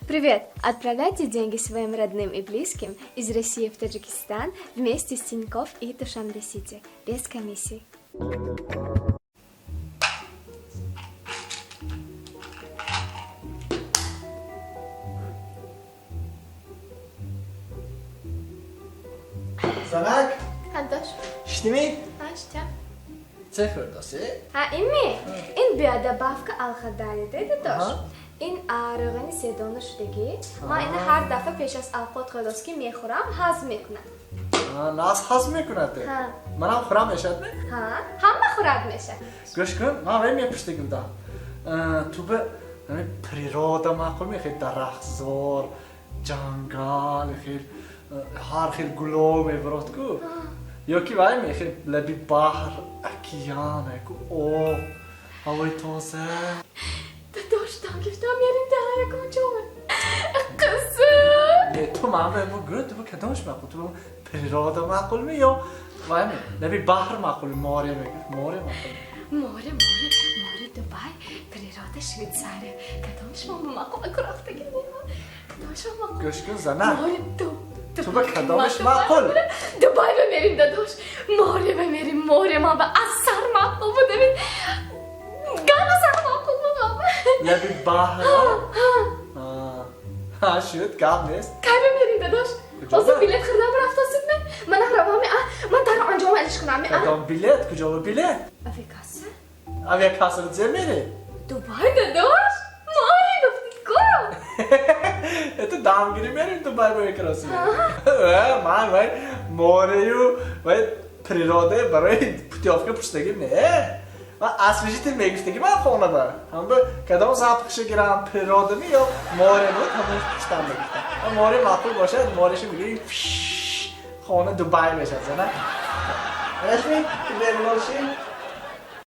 Привет! Отправляйте деньги своим родным и близким из России в Таджикистан вместе с Тинькофф и Душанбе Сити без комиссий. Занак. Антош. Шунидӣ? Ҳа, шунидам. Чӣ хӯрдасӣ? Ҳа, инми? Ин биодобавка алхадали дедадош. Аҳа. Ин рӯғани седона шудагӣ. Ман ина ҳар дафъа пеш аз авқот хӯрдост ки мехӯрам, ҳазм мекунам. Нас ҳазм мекунад? Ҳа. Манам хӯрам, мешавадми? Ҳа, ҳама хӯрад мешавад. Гӯш кун, ман вай мепурсида будам. Ту ба ҳамин природа маъқул ми, хел дарахтзор, ҷангал, хел ҳар хел гуло мебарод ку? Ё ки вай мехел лаби баҳр, океан, ку об, ҳавои тоза? Дадош, дам гирифтам, мерим дар куҷо? Қизим! Не, ту ман ба гӯ, ту ба кадомаш маъқул? Ту ба природа маъқул ми ё вай ми лаби баҳр маъқул? Море мегӯ, море маъқул. Море, море, море Дубай, природа Швейцария. Кадом шумо маъқул? Акурафтаги нема. Кадом шумо маъқул? Гӯш кун, занак. Море ду. Ту ба кадомаш маъқул? Дубай ба мерим, дадош. Море ба мерим, море ман ба аз сар маъқул будамин. Гана сар маъқул будам. Лаби баҳр? Ҳа, шуд, гап нест. Кай ба мерим, дадош? Куҷо Ҳозир ба? билет хӯрдам рафтосид ме? Ман равам, а? Ман дар анҷома илиш кунам, а? Кадом билет? Куҷо ба билет? Авиакасса? Авиакассаро зе мерӣ? Дубай, дадош? Море гуфтид ку? Это дамгирӣ мерим Дубай бо якраси. Ман вай морею вай природа барои путёвка пурсидагим не. Ман освежитель мегуфтагим ман хонада. Ҳам ба кадом запахша гирам, природами ё море буд, ҳамон пурсидам мегуфтам. Море маъқул бошад, мореша мегирӣ, хона Дубай мешавад, зана. Рашми, бемалол ши.